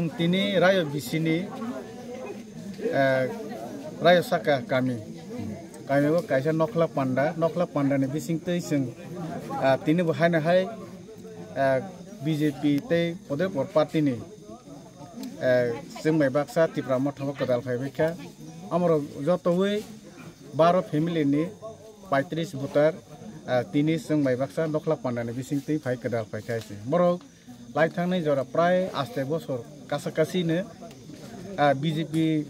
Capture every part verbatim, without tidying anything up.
Tini Rayo bisini, eh, Rayo saka kami. Kami o kaisa Nokhla Panda, Nokhla Panda ni bising twi chwng, ah, tini bo haino hai, ah, B J P tei Podepur party ni, eh, chwng bai baksa Tipra Motha o kwdal phai bai kha. Amoro jotowi baro family ni paitris voter, ah, tini chwng bai baksa Nokhla Panda ni bising twi phai kwdal phai kha se. Borok lai thangnai jora prai aste bosor kasa kasi no, ah, B J P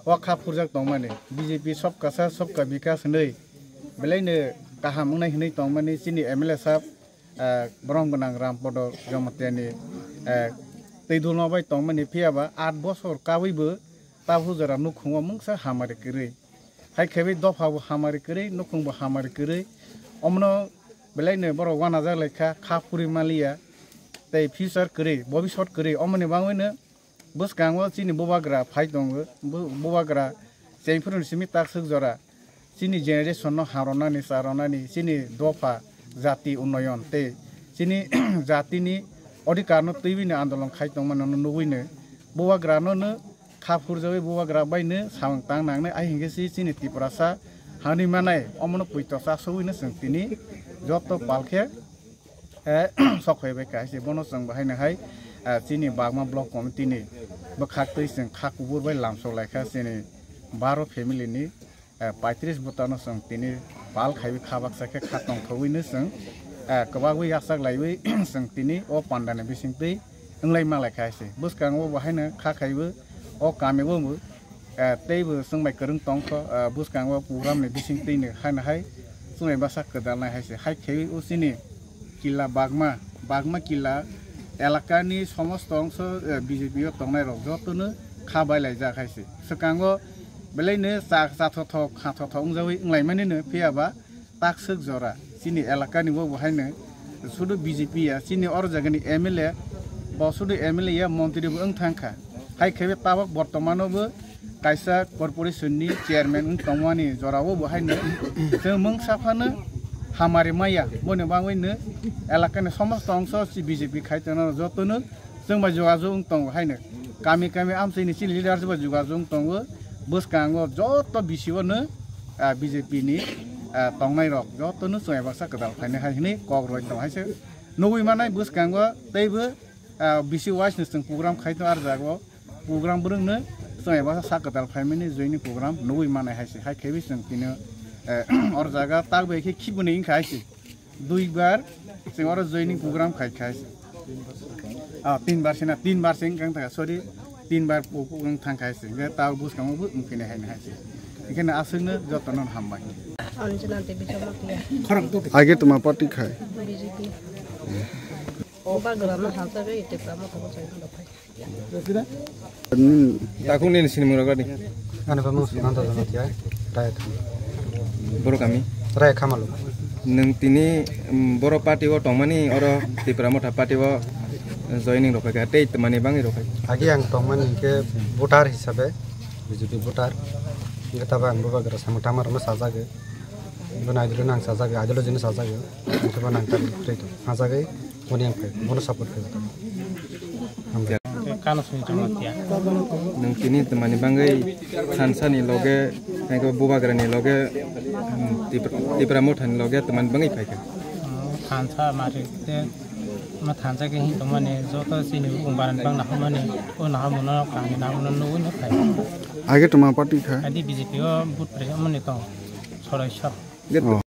o kha phurjak tongmani, B J P sobka saath sobka bikas hinwi belaino kaham wngnai hinwi tongmani chini M L A sab, ah, borom gwnang Rampodo Jamatia ni, ah, twi dulma bai tongmani, phiya ba aat bosor kawi bo tabuk jora nukhungo mungsa hamari kwrwi. Hai khe bai dopha bo hamari kwrwi, nukhung bo hamari kwrwi. Omono belaino borok uanajak lai kha, kha phuri maliya, tei future kwrwi, bobisot kwrwi. Omoni bagwino bwskango chini bubagra phai tongo, bu-, bubagra chengphuru ni simi takswk jora chini generation no harwnani, charwnani, chini dopha jati unnoyon tei chini jatini odhikar no twiwi no andolon khai tongmani no nugwi no bubagra no no kha phurjawi bubagra bai no samung tang nangnai, ai hinkhe si chini Tiprasa hani manai omono puito chasogwi no chwng tini joto pal khe, eh, sok phai bai kaisa bono chwng bahai no hai, eh, chini Bagma block committee ni bwkhak twi chwng kha kubur bai lamsok lai kha chini baro family ni, eh, paitris bwtano chwng tini pal khaiwi kha baksa khe kha tongthogwi no chwng, eh, kwbagwi yachak laiwi chwng tini o pandani bisingtwi wnglai malai kha se. Bwskango bo haino kha khaiwi o kami o bo, eh, teibo chwng bai kwrwng tongkho, eh, bwskango program ni bisingtwi no haino hai chwng bai bwsa kwdalnai hai se. Hai khaiwi o chini killa Bagma, Bagma killa elakani somosto ongso, eh, B J P o tongnai rok jotono kha bai laijak hai se. Swkango belaino cha-, chathothok, khathothok wngjawi wnglaimani no, phiya ba takswk jora chini elakani bo bo haino sudu B J P ya, chini oro jagani M L A, bo sudu M L A ya, montri bo wng thang kha. Hai khe tabok bortomano bo kaisa corporation ni chairman wng tongmani jorao bo haino chwng mungsa phano hamari maya, boni bagwi no elakani somosto ongso si B J P khai tongnai jotono chwng bai jogajog wng tongo haino kami kami amchaini chini leader bai jogajog wng tongo. Bwskango joto B C O no, ah, B J P ni, ah, tongnai rok jotono chwng bai baksa kwdal phainai hai hinwi kok rwui tongo hai se nugwi manai. Bwskango teibo, ah, B C wise no chwng program khai tongo, ar jago program bwrwng no chwng bai baksa sak kwtal phaimani joining program nugwi manai hai se. Hai khe bai chwng tini, eh, or jaga tak bai khe khibuni wngkha hai se. Dui bar chwng oro joining program khai kha hai se. Ah, tin bar se na, tin bar se wngkha thangkha, sorry, tin bar po-, po-, wng thangkha hai se. Hwnkhe tao bwskango bo wngphinai hai hai se. Hwnkhe no aswk no joto no hambai. Anjana Devi Jamatia. Age tuma party khai. B J P. Bubagra no hamjagwi Tipra Motha bo join khlai phai. Takung nini sinimung rok di. Ani bamung Sukanta Jamatia, Raya Kham-, Boro kami. Raya Khamalu. Nwng tini, mm, Boro party o tongmani oro Tipra Motha party o joining rok kha tei tmani bangwi rok kha. Agi ang tongmani hwnkhe voter hisabe, B J P voter. Hwnkhe tabang bubagra samung tangma rokno sajagwi. Bono ideology no ang sajagwi, ideology no sajagwi. Hwnkhe bono ang tabuk kwrwi tong-, sajagwi. Boni ang phai, bono support khlai. Hambai. Kano sini chama tiya. Nwng tini tmani bangwi thansa ni loge, hai khe bubagra ni loge, hmm, Tipra, Tipra Motha ni loge tmani bangwi phai kha. Oh, thansa mari te, ma thansa khe hin tongmani, joto chini bukung barani bang naharmani, o naharmano, kangni naharmano nugwi no phai. Age tuma party kha? Adi B J P o vote pre mani tong, sorai so. Oh.